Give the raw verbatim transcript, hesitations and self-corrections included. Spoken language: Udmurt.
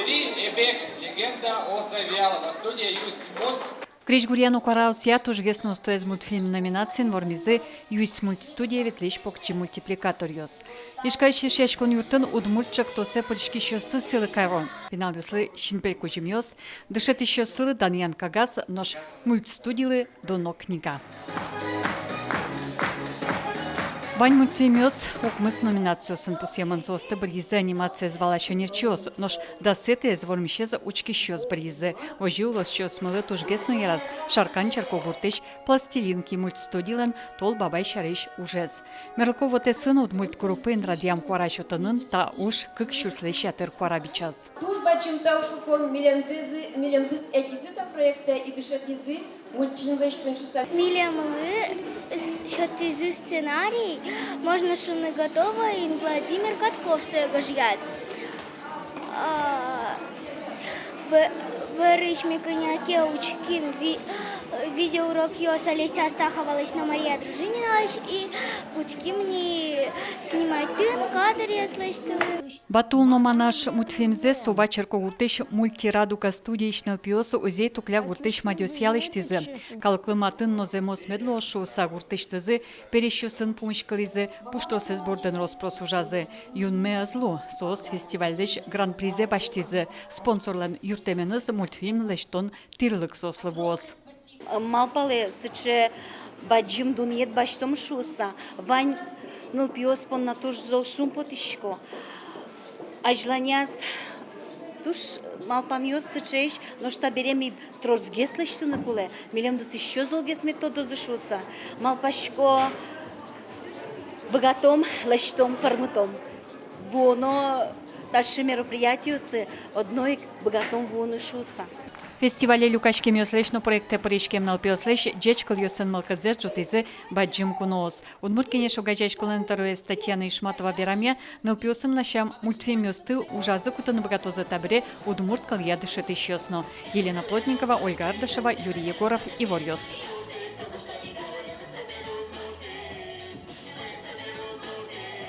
Эри Эбек, легенда о Завьялово. Студия «Юсьмульт». Крезьгуръя но куараосъя тужгес но устоез мультфильм номинациын вормизы «Юсьмульт» студие ветлӥсь покчи мультипликаторъёс. Ижкарысь Эшъяськон юртын удмурт ӵектосэ пыриськисьёсты сӥлы каро. Пиналъёслы синпель кузьымъёс, дышетӥсьёслы данъян кагаз, нош мультстудилы дуно книга. Вань мультфильмъёс укмыс номинациосын пусъемын. Соосты быръизы анимациез валась ӧнерчиос, нош дасэтӥез вормисез учкисьёс быръизы. Озьы улосчиосмылы тужгес но яраз Шаркан черкогуртысь «Пластилинки» мультстудилэн Тол Бабай сярысь ужез. Мерлыко вотэсын удмурт группаен радъям куара сётонын та уж кык сюрслэсь ятыр куара бичаз. Туж бадӟым тау шуиськом милемды, милемды ӧтизы та проектэ и дышетӥзы мультфильм лэсьтон шуыса. Милемлы с-, сётӥзы сценарий, можно шуыны, готовойын Владимир Катков сое гожъяз. А, б-, бӧрысь ми кӧня ке учким ви-, видеоурокъёс Олеся Астаховалэсь но Мария Дружининалэсь и кутским ни снимайтыны, кадръёс лэсьтыны. «Батул но Манаш» мультфильмзэ Сува черкогуртысь «Мультирадуга» студиысь нылпиос Узей-Тукля гуртысь мадёсъя лэсьтӥзы. Калыклы матын но зэмос мед луоз шуыса гуртысьтызы пересьёсын пумиськылӥзы, пуштросэз бордын рос-прос ужазы. Юнме ӧз лу, соос фестивальлэсь гран-призэ басьтӥзы. Спонсорлэн юрттэменыз мультфильм лэсьтон тӥрлык соослы вуоз. Малпалэ, сыӵе бадӟым дунъет басьтом шуыса, вань нылпиос понна туж зол шумпотӥсько. Азьланяз туж малпанъёс сыӵеесь, нош табере ми тросгес лэсьтыны кулэ, милемды ещё золгес мед тодозы шуыса. Малпасько, быгатом, лэсьтом, пӧрмытом. Вуоно таӵе мероприятиосы одно ик быгатом вуыны шуыса. Фестивале люкаськемъёслэсь но проектэ пыриськем нылпиослэсь ӟеч кылъёсын мылкыдзэс ӝутӥзы бадӟым куноос. «Удмурт кенеш» огазеяськонлэн тӧроез Татьяна Ишматова верамъя, нылпиосын ласянь мультфильмъёсты ужазы кутыны быгатозы табере удмурт кылъя дышетӥсьёс но. Елена Плотникова, Ольга Ардашева, Юрий Егоров, «Иворъёс».